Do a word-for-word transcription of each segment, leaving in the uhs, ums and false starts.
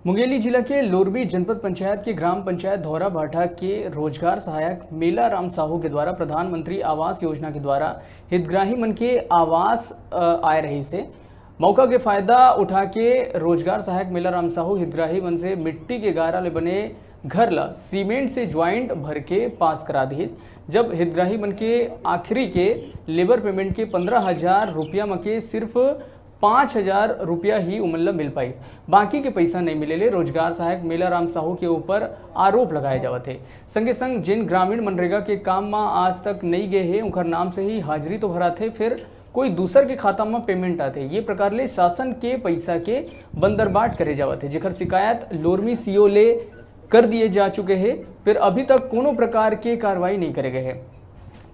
मुंगेली जिला के लोरमी जनपद पंचायत के ग्राम पंचायत धौरा भाटा के रोजगार सहायक मेला राम साहू के द्वारा प्रधानमंत्री आवास योजना के द्वारा हितग्राही मन के आवास, अ, आय रहिस हे। मौका के फायदा उठा के रोजगार सहायक मेला राम साहू हितग्राही मन से मिट्टी के गारा ले बने घर ला सीमेंट से ज्वाइंट भर के पास करा दिहिस। जब हितग्राही मन के आखिरी के लेबर पेमेंट के पंद्रह हजार रुपया म के सिर्फ पाँच हजार रुपया ही उमन ला मिल पाइस, बाकी के पैसा नहीं मिले ले रोजगार सहायक मेला राम साहू के ऊपर आरोप लगाए जावत हे। संगे संग जिन ग्रामीण मनरेगा के काम म आज तक नहीं गए हे, उनकर नाम से ही हाजिरी तो भराथे, फिर कोई दूसर के खाता म पेमेंट आथे। ये प्रकार ले शासन के पैसा के बंदरबाट करे जावत हे, जेकर शिकायत लोरमी सीओ ले कर दिए जा चुके हे, फिर अभी तक कोनो प्रकार के कार्रवाई नहीं करे गए हे।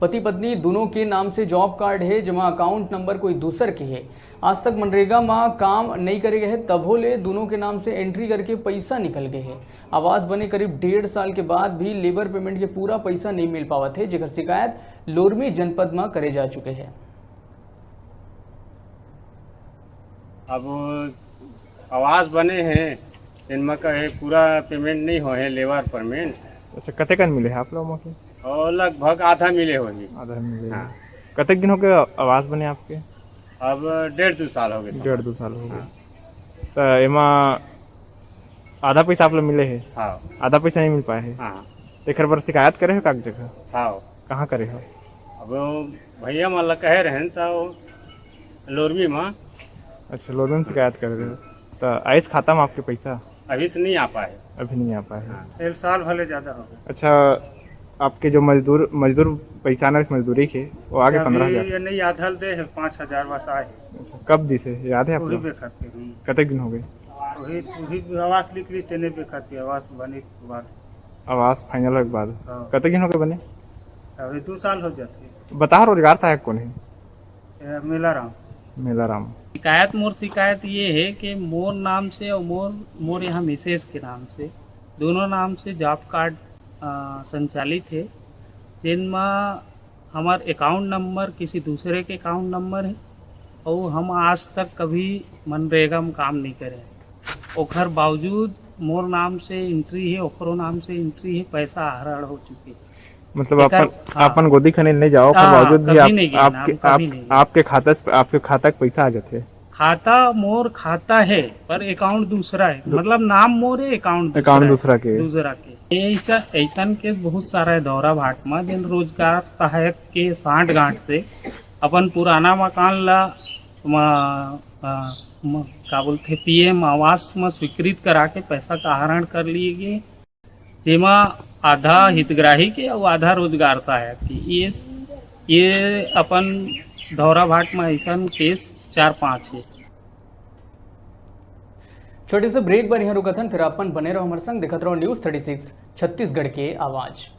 पति पत्नी दोनों के नाम से जॉब कार्ड हे, जेमा अकाउंट नंबर कोई दूसर के हे। आज तक मनरेगा म काम नहीं करे गए हे, तभो ले दोनों के नाम से एंट्री करके पैसा निकल गए हे। आवास बने करीब डेढ़ साल के बाद भी लेबर पेमेंट के पूरा पैसा नहीं मिल पावत हे, जेकर शिकायत लोरमी जनपद म करे जा चुके हे। अब आवास बने हे, इनमें का हे, पूरा पेमेंट नहीं हो हे, लेबर पेमेंट। अच्छा, कतेकन मिले हे आप लोग मन के? और लगभग आधा मिले होही। आधा मिले। हाँ। कतेक दिन हो गए आवास बने आपके? अब डेढ़ दो साल हो गए। डेढ़ दो साल हो गए। हाँ। तो एमा आधा पैसा आप लोग मिले हे? हाँ। आधा पैसा नहीं मिल पाए हे? हाँ। तो एकर बर शिकायत करे हो का जगह? हाँ। कहाँ करे हो? अब भैया मन ला कहे रहेन त लोरमी म। अच्छा, लोरमी म शिकायत करे रहे हो। तो आइस खाता में आपके पैसा? अभी तो नहीं आ पाए। अभी नहीं आ पाए। हाँ। एक साल भले ज्यादा हो गए। अच्छा, आपके जो मजदूर, मजदूर पैसा ना, इस मजदूरी के, वो आगे अभी पंद्रह हजार? ये नहीं, आधा दे है, पाँच हजार बस आए। अच्छा, कब दिस हे, याद है आपको? वही बेखत पे, हम्म। कतेक दिन हो गए? वही, वही आवास निकली, तेने बेखत पे, आवास बने के बाद। आवास फाइनल होए के बाद? हाँ। कतेक दिन हो गए बने? अभी दो साल हो जाते। बता, रोजगार सहायक कौन है? ए, मेला राम। मेला राम। शिकायत, मोर शिकायत ये है कि मोर नाम से और मोर, मोर यहाँ मिसेज के नाम से, दोनों नाम से जॉब कार्ड, अ, संचालित है, जिनमा हमार अकाउंट नंबर किसी दूसरे के अकाउंट नंबर है और हम आज तक कभी मनरेगा में काम नहीं करे। ओखर बावजूद मोर नाम से एंट्री है, ओकरो नाम से एंट्री है, पैसा आहरण हो चुके। मतलब एकर, अपन, हाँ। अपन गोदी खने नहीं जाओ, ओकर हाँ, बावजूद भी कभी आप, नहीं गिनना, आपके, हम कभी आप, नहीं गिनना। आपके खाता से, आपके खाता के पैसा आ जाते? खाता मोर खाता है, पर अकाउंट दूसरा है, दू- मतलब नाम मोर है, अकाउंट दूसरा अकाउंट है, दूसरा के। दूसरा के। ये ऐसा, ऐसन केस बहुत सारा है धौरा भाट में, जिन रोजगार सहायक के सांठगांठ से अपन पुराना मकान ला म-, अ, म-, का बोलते, पीएम आवास में स्वीकृत करा के पैसा का आहरण कर लिए गए, जेमा आधा हितग्राही के और आधा रोजगार सहायक के। ये, ये अपन धौरा भाट में ऐसन केस चार पांच है। छोटे से ब्रेक बर यहाँ रुकत हन, फिर अपन बने रहो हमारे संग, देखत रहो न्यूज़ थर्टी सिक्स छत्तीसगढ़ के आवाज़।